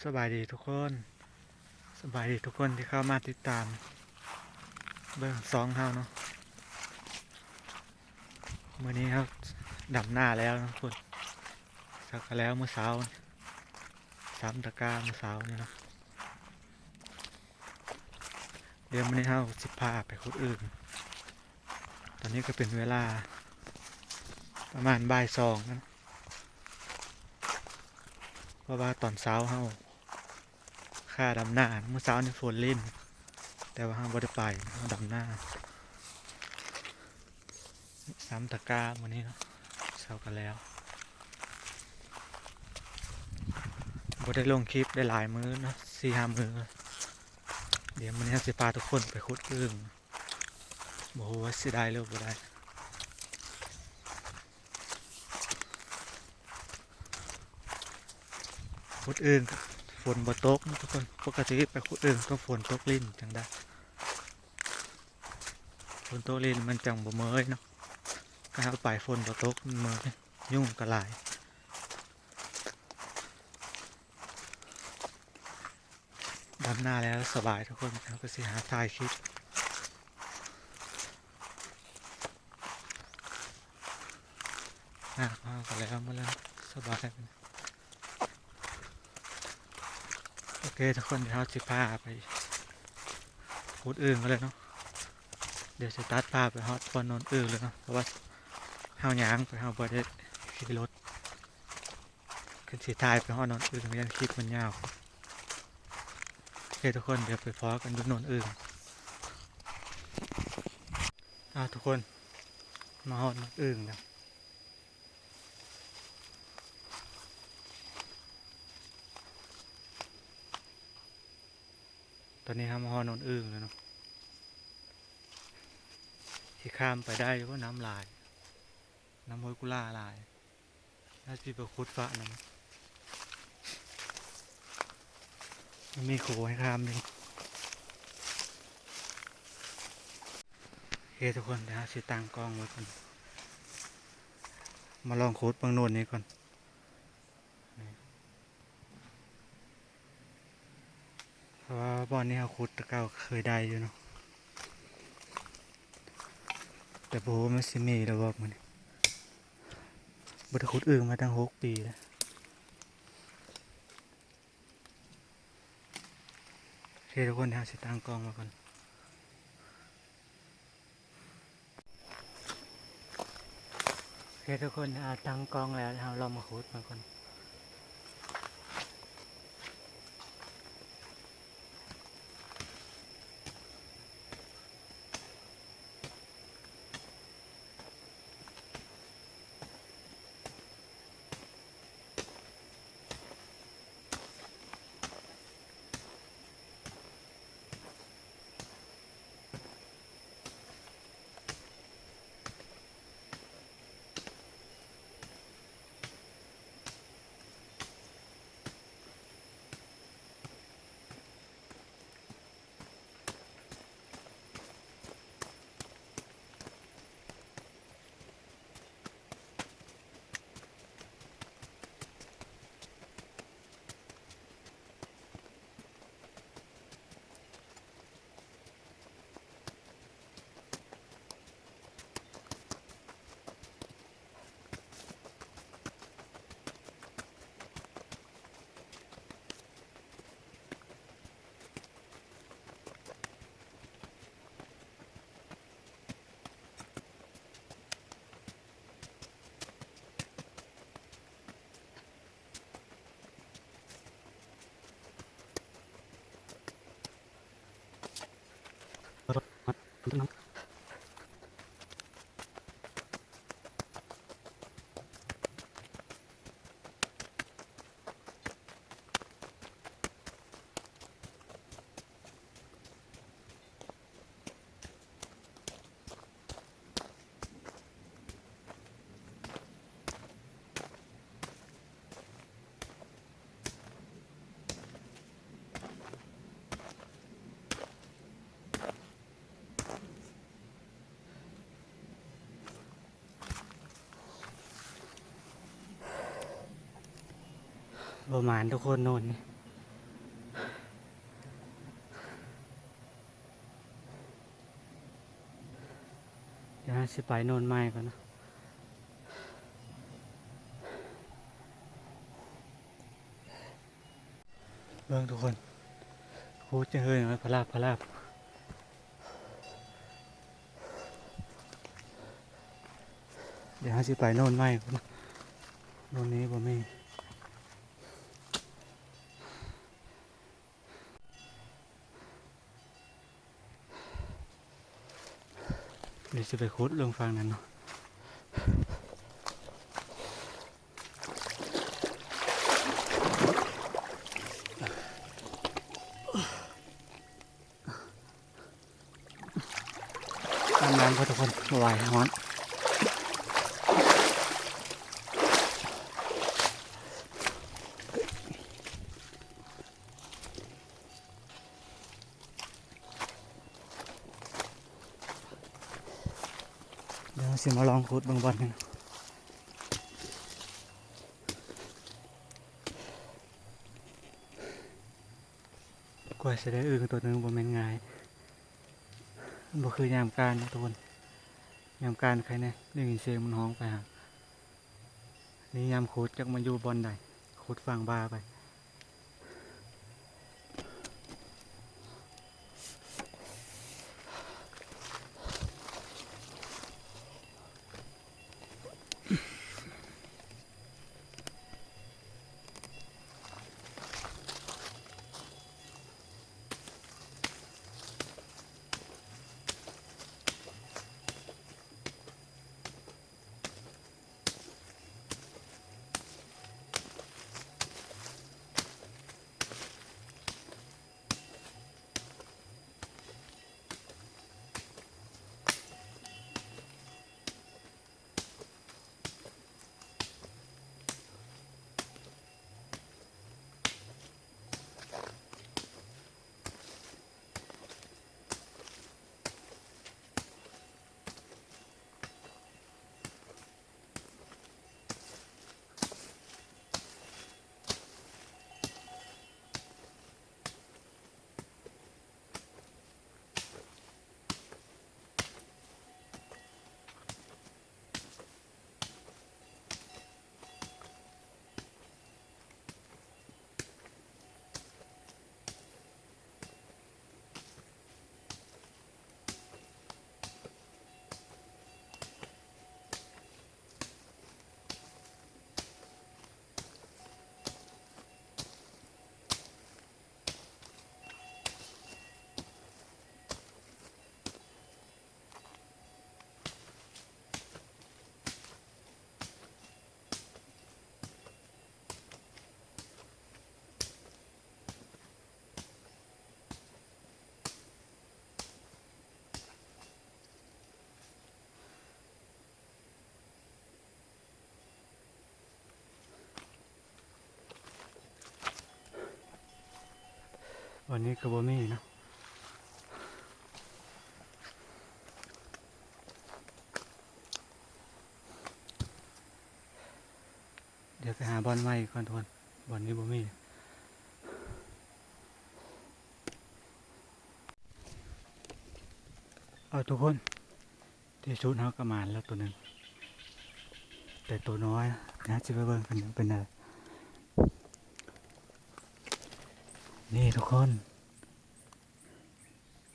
ສະບາຍດີທຸກຄົນ ສະບາຍດີທຸກຄົນທີ່ເຂົ້າມາຕິດຕາມເບິ່ງຊ່ອງເຮົາເນາະ. ມື້ນີ້ເຮົາດຳນາແລ້ວເນາະ ພຸ້ນ ສັກກະແລ້ວມື້ເຊົ້າ ສາມຕະກາມື້ເຊົ້ານີ້ເນາະ. ດຽວມື້ນີ້ເຮົາຊິພາໄປຂຸດອຶ່ງ. ຕອນນີ້ກໍເປັນເວລາປະມານບ່າຍສອງແລ້ວ ເພາະວ່າຕອນເຊົ້າເຮົາຂ້າດຳນາ ມື້ເຊົ້ານີ້ຝົນລິນ ແຕ່ວ່າເຮົາບໍ່ໄດ້ໄປ ເຮົາດຳນາ. ສາມຕະກາມື້ນີ້ເນາະ ເຊົ້າກໍແລ້ວ ບໍ່ໄດ້ລົງຄລິບໄດ້ຫຼາຍມື້ເນາະ ສີ່ຫ້າມື້. ດຽວມື້ນີ້ເຮົາຊິພາທຸກຄົນໄປຂຸດອຶ່ງ ບໍ່ຮູ້ວ່າຊິໄດ້ຫຼືບໍ່ໄດ້. ຂຸດອຶ່ງຝົນບໍ່ຕົກເນາະທຸກຄົນ ປົກກະຕິໄປຂຸດອຶ່ງຕ້ອງຝົນຕົກລິນຈັ່ງໄດ້ ຝົນຕົກລິນມັນຈັ່ງບໍ່ເມື່ອຍເນາະ. ຖ້າເຮົາໄປຝົນບໍ່ຕົກມັນເມື່ອຍ ຍຸງກໍຫຼາຍ. ດຳນາແລ້ວສະບາຍທຸກຄົນ ເຮົາກໍຊິຫາຖ່າຍຄລິບ ຫາກເຮົາກໍແລ້ວໝົດແລ້ວ ສະບາຍ. ໂອເຄທຸກຄົນ ດຽວເຮົາຊິພາໄປຂຸດອຶ່ງກັນເລີຍເນາະ. ດຽວຊິຕັດພາບໄປຮອດບ່ອນໂນນອຶ່ງເລີຍເນາະ ເພາະວ່າເຮົາຍ່າງໄປ ເຮົາບໍ່ໄດ້ຂີ່ລົດ. ຄັນຊິຖ່າຍໄປຮອດໂນນອຶ່ງ ຢ້ານຄລິບມັນຍາວ. ໂອເຄທຸກຄົນ ດຽວໄປພໍ້ກັນຢູ່ໂນນອຶ່ງ. ອ້າວ ທຸກຄົນ ມາຮອດໂນນອຶ່ງແລ້ວ. ຕອນນີ້ເຮົາມາຮອດໂນນອຶ່ງແລ້ວເນາະ. ຊິຂ້າມໄປໄດ້ບໍ່? ນ້ຳຫຼາຍ ນ້ຳຫ້ວຍກຸຫຼາຫຼາຍ. ເຮົາຊິໄປຂຸດຟະນຳ ມັນມີຂົວໃຫ້ຂ້າມຢູ່. ໂອເຄທຸກຄົນ ດຽວເຮົາຊິຕັ້ງກ້ອງໄວ້ກ່ອນ ມາລອງຂຸດເບິ່ງໂນນນີ້ກ່ອນ. ເພາະວ່າບ່ອນນີ້ເຮົາຂຸດແຕ່ເກົ່າເຄີຍໄດ້ຢູ່ເນາະ ແຕ່ບໍ່ຮູ້ວ່າມັນຊິມີຫຼືບໍ່ມື້ນີ້. ບໍ່ໄດ້ຂຸດອຶ່ງມາຕັ້ງຫົກປີແລ້ວ. ໂອເຄທຸກຄົນ ດຽວເຮົາຊິຕັ້ງກ້ອງໄວ້ກ່ອນ. ໂອເຄທຸກຄົນ ເຮົາຕັ້ງກ້ອງແລ້ວ ເຮົາລອງມາຂຸດເບິ່ງກ່ອນ. ບໍ່ໝານທຸກຄົນ ໂນນນີ້ ຊິໄປໂນນໃໝ່ກ່ອນເນາະ. ເບິ່ງທຸກຄົນ ຂູດຈັ່ງເຮີຍ ພະລາບ ພະລາບ. ດຽວເຮົາຊິໄປໂນນໃໝ່ກ່ອນ ໂນນນີ້ບໍ່ມີ. ດຽວຊິໄປຂຸດເລື່ອງຝັ່ງນັ້ນເນາະ. ອາບນ້ຳກ່ອນທຸກຄົນ ບໍ່ໄຫວ ຮ້ອນ. ດຽວເຮົາຊິມາລອງຂຸດເບິ່ງບ່ອນໜຶ່ງ. ກວ່າຊິໄດ້ອຶ່ງໂຕໜຶ່ງບໍ່ແມ່ນງ່າຍ ບໍ່ຄືຍາມການເນາະທຸກຄົນ. ຍາມການໃຄແນ່ ໄດ້ຍິນສຽງມັນຮ້ອງໄປຫາ. ນີ້ຍາມຂຸດຈັກມາຢູ່ບ່ອນໃດ ຂຸດຝັ່ງບ່າໄປ. ວັນນີ້ກໍບໍ່ມີເນາະ. ດຽວໄປຫາບ່ອນໃໝ່ກ່ອນທຸກຄົນ ບ່ອນນີ້ບໍ່ມີ. ເອົາທຸກຄົນ ທີ່ສຸດເຮົາກໍໝານແລ້ວໂຕໜຶ່ງ ແຕ່ໂຕນ້ອຍນະ. ຊິໄປເບິ່ງກັນເປັນໃດ. ນີ້ທຸກຄົນ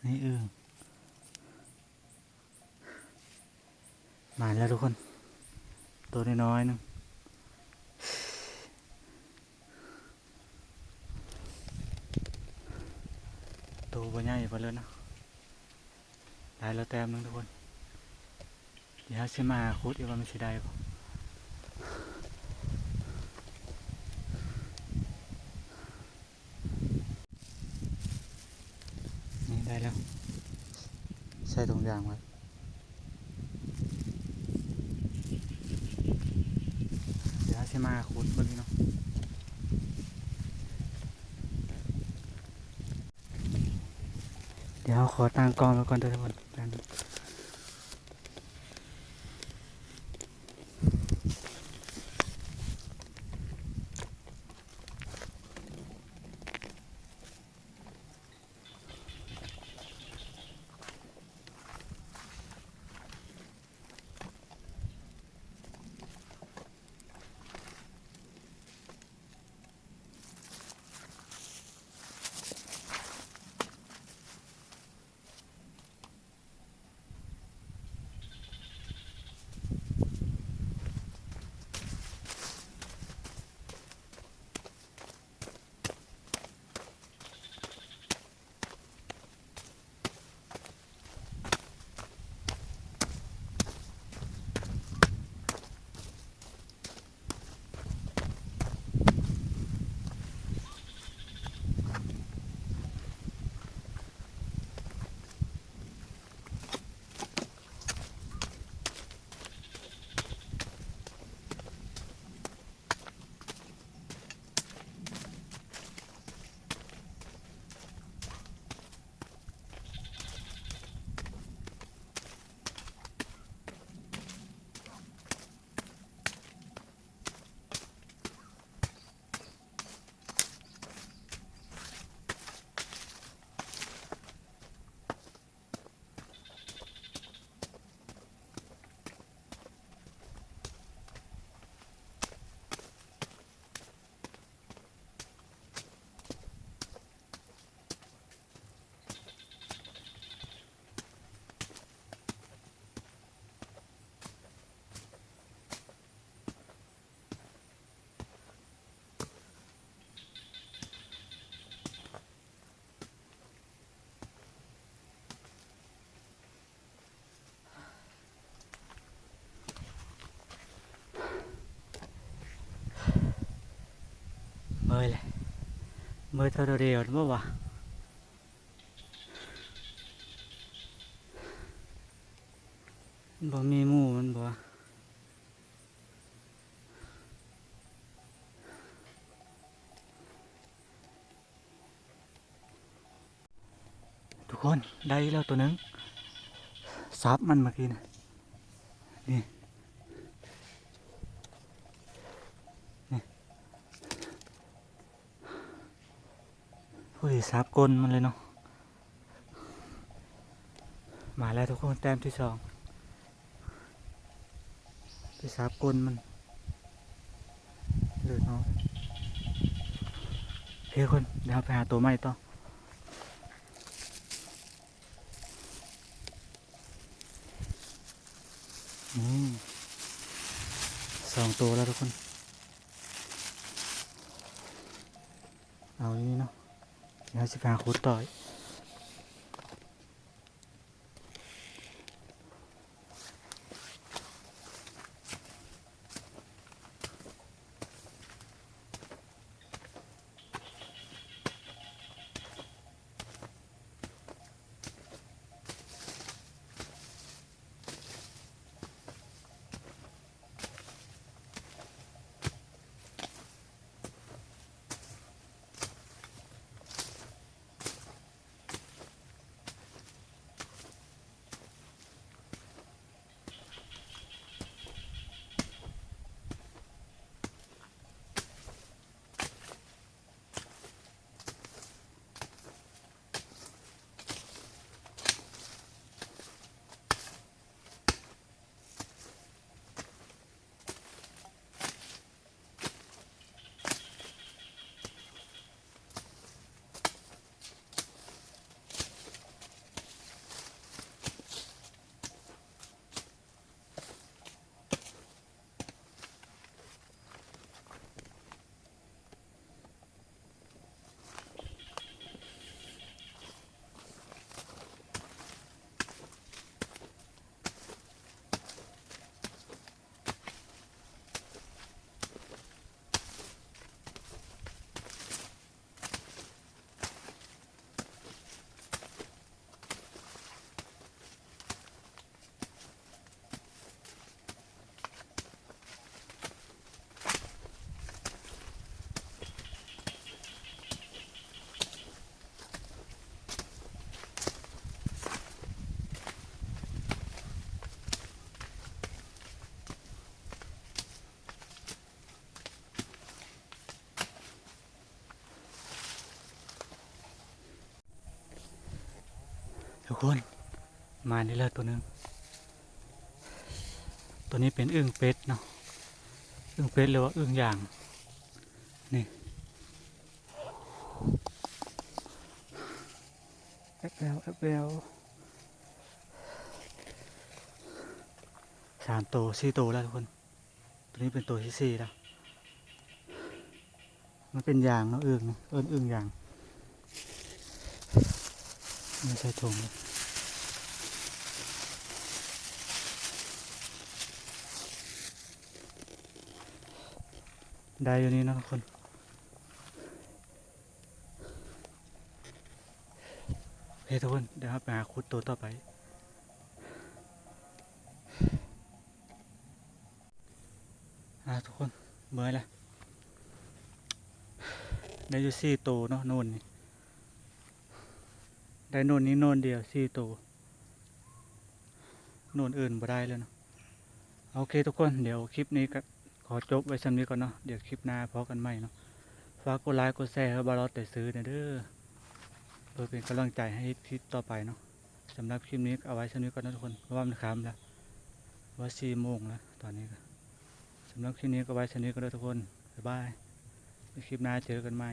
ນີ້ອຶ່ງ ມາແລ້ວທຸກຄົນ ໂຕນ້ອຍໆໜຶ່ງ ໂຕບໍ່ໃຫຍ່ປານໃດເນາະ. ໄດ້ແລ້ວແຕ້ມໜຶ່ງທຸກຄົນ ດຽວເຮົາຊິມາຂຸດອີກວ່າມັນຊິໄດ້ບໍ່. ນີ້ໄດ້ແລ້ວ ໃສ່ຖົງຢາງໄວ້ ດຽວເຮົາຊິມາຂຸດເບິ່ງເນາະ. ດຽວເຮົາຂໍຕັ້ງກ້ອງໄວ້ກ່ອນເດີທຸກຄົນ. ດ ເມີເທົ່າດຽວບໍ່ວະ? ບໍ່ມີໝູ່ມັນບໍ່? ທຸກຄົນ ໄດ້ແລ້ວໂຕໜຶ່ງ ສັບມັນເມື່ອກີ້ນະ ນີ້ ນີ້ ພໍດີສັບກົ້ນມັນເລີຍເນາະ. ມາແລ້ວທຸກຄົນ ແຕ້ມທີສອງ ໄປສັບກົ້ນມັນເລີຍເນາະ. ໂອເຄທຸກຄົນ ດຽວເຮົາໄປຫາໂຕໃໝ່ຕໍ່. ນີ້ ສອງໂຕແລ້ວທຸກຄົນ ເອົານີ້ເນາະ ດຽວເຮົາຊິໄປຫາຂຸດຕໍ່ອີກ. ທຸກຄົນ ມານີ້ແລ້ວໂຕໜຶ່ງ ໂຕນີ້ເປັນອຶ່ງເປັດເນາະ ອຶ່ງເປັດ ຫຼືວ່າອຶ່ງຢາງ ນີ້ ແອບແວວ ແອບແວວ ສາມໂຕ ສີ່ໂຕແລ້ວທຸກຄົນ. ໂຕນີ້ເປັນໂຕທີສີ່ແລ້ວ ມັນເປັນຢາງເນາະ ອຶ່ງນີ້ ເອີ້ນອຶ່ງຢາງ ມັນໃສ່ຖົງ ໄດ້ຢູ່ນີ້ເນາະທຸກຄົນ. ໂອເຄທຸກຄົນ ດຽວເຮົາໄປຫາຂຸດໂຕຕໍ່ໄປ. ອ່າ ທຸກຄົນ ເມື່ອຍລະ ໄດ້ຢູ່ສີ່ໂຕເນາະ ໂນນນີ້ ໄດ້ໂນນນີ້ໂນນດຽວສີ່ໂຕ ໂນນອື່ນບໍ່ໄດ້ແລ້ວເນາະ. ໂອເຄທຸກຄົນ ດຽວຄລິບນີ້ກໍຂໍຈົບໄວ້ຊ່ຳນີ້ກ່ອນເນາະ ດຽວຄລິບໜ້າພໍ້ກັນໃໝ່ເນາະ. ຝາກກົດໄລກົດແຊໃຫ້ບ່າວຫຼອດແຕ່ຊື່ແດ່ເດີ ເພື່ອເປັນກຳລັງໃຈໃຫ້ຄລິບຕໍ່ໄປເນາະ. ສຳລັບຄລິບນີ້ກໍເອົາໄວ້ຊ່ຳນີ້ກ່ອນເນາະທຸກຄົນ ເພາະວ່າມັນຄ່ຳລະ ວ່າສີ່ໂມງລະຕອນນີ້ກໍ. ສຳລັບຄລິບນີ້ກໍໄວ້ຊ່ຳນີ້ກ່ອນເດີທຸກຄົນ ບາຍບາຍ ຄລິບໜ້າເຈີກັນໃໝ່.